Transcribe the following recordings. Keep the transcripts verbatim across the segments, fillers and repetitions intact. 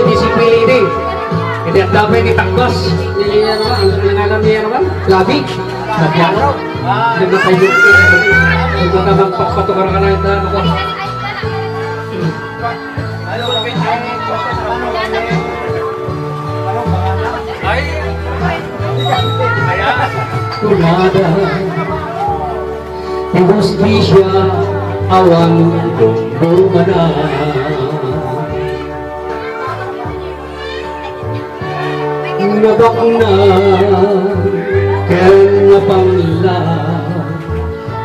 Disipilini. Iti adda pay ni Takbas. Ni ano ba? Ang ngalan ni ano ba? Labi. Labi ano? Yung nakaibig. Yung mga magpagpatukar ka na yung ano ba? Ay. Kaya. Kunada. Ti hustisya awan dumdumana. Nga baknang ken nga pangla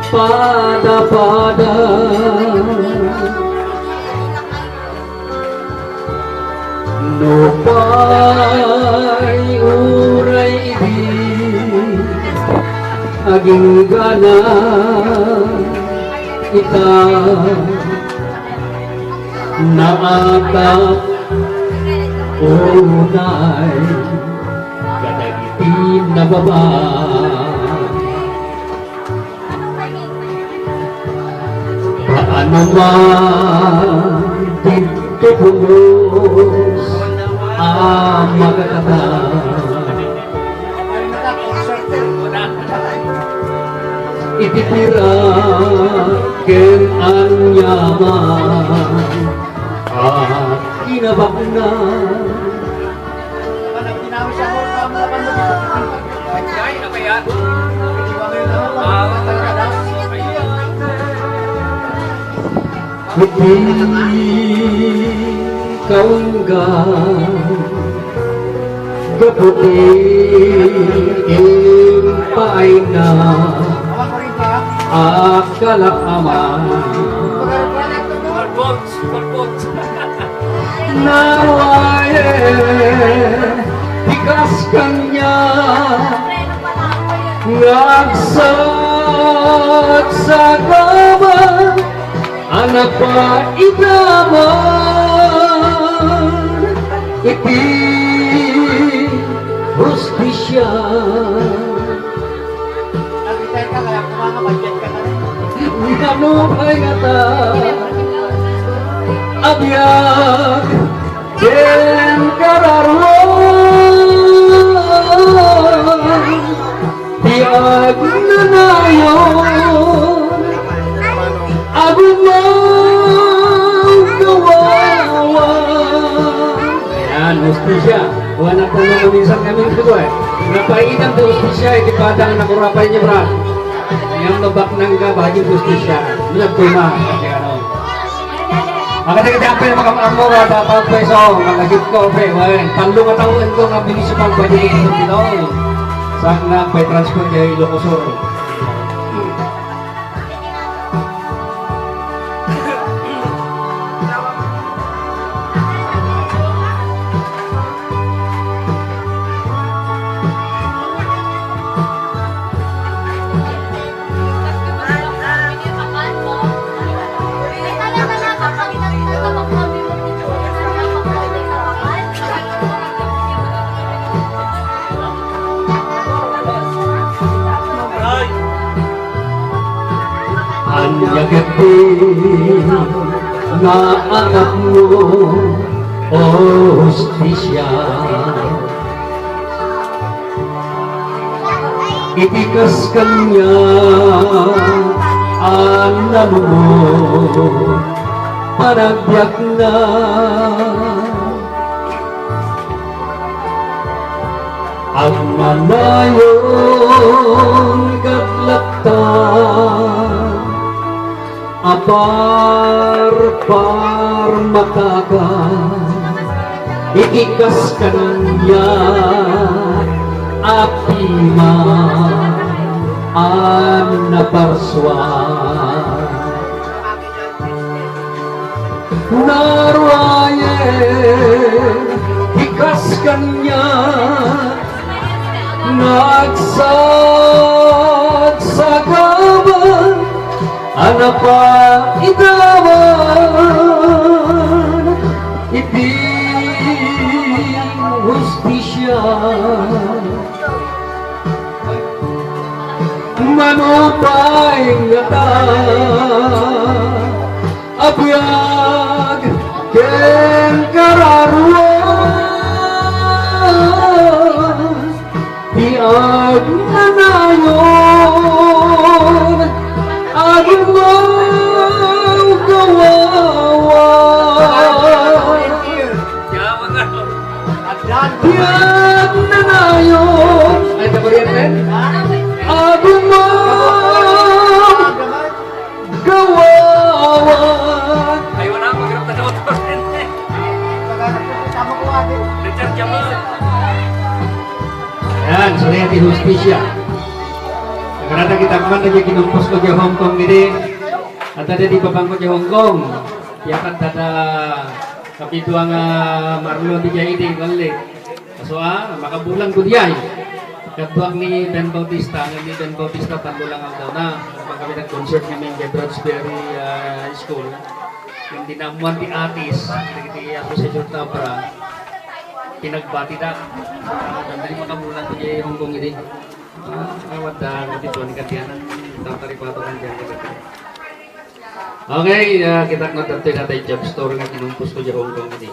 pada-pada. Nupay uray idi agingga ita, naatap unay kadagiti nababa. Paano man dito pulos a magkakata? Iti pira ken anyaman a kinabaknang. Iti kaunggan gapu ti impaayna a kalakaman. Nawaye ti kas kaniak nga agsagsagaman a napaidamag iti hustisia. Nag-retire ka, kaya kumanga budget ka na rin. Nupay ngata a biag ken kararuan ti agnanayon a gumagawa. Ayan, hustisia. Wala pa naman minsan kami nito eh. Napaidam ti hustisia, iti padang nakurapay ni Brad. Ngem no baknang ka, bagi hustisia. Nagtuma. Kaya ano. Ang kati-kati ang pwede makamamo, wala pa ang pweso. Ang lagip ko, pre, wala. Panlo nga taon ko nga municipal budget sa Pinoy. Saan na, by transfer kay Ilocos Sur. Ania ketdi nga anakmo, O hustisia? Iti kas kaniak a nanumo panagbiagna. Agnanayon ket latta a parparmatakan iti kas kaniak a piman a naparsua. Naruayen ti kas kaniak nga agsagsagaman a napaidamag iti hustisia. Mano pay ngata a biag ken kararuan Diak nanayon. Ay, ito ko rin, men. Agumam gawawan. Ay, wala, magrap na daw ito rin, eh. Richard Jamal. Yan, so, yan, ti hustisya. Nagkarata kita man, nagkikinumpos ko di Hong Kong ini. At ada di papangko di Hong Kong. Yakat ada Kabitua nga Marlon ti jay idi, balik. Kaso, ah, makabulan ko diay. Kaduak ni Ben Bautista, ngem ni Ben Bautista, tallo lang aldaw na. Habang kami nag-concert kami idiay Broadsbury, ah, High School. Ngem di naammuan ti atis, dagiti association ta para pinagbati da. Ah, dandani makabulan ko diay Hong Kong idi. Ah, awat da, dagiti tuan ni Katianan, tataripato kan diyan, dagiti. Okay, ah, kita nga tatay natay job store nga kinumpos ko diay Hong Kong idi.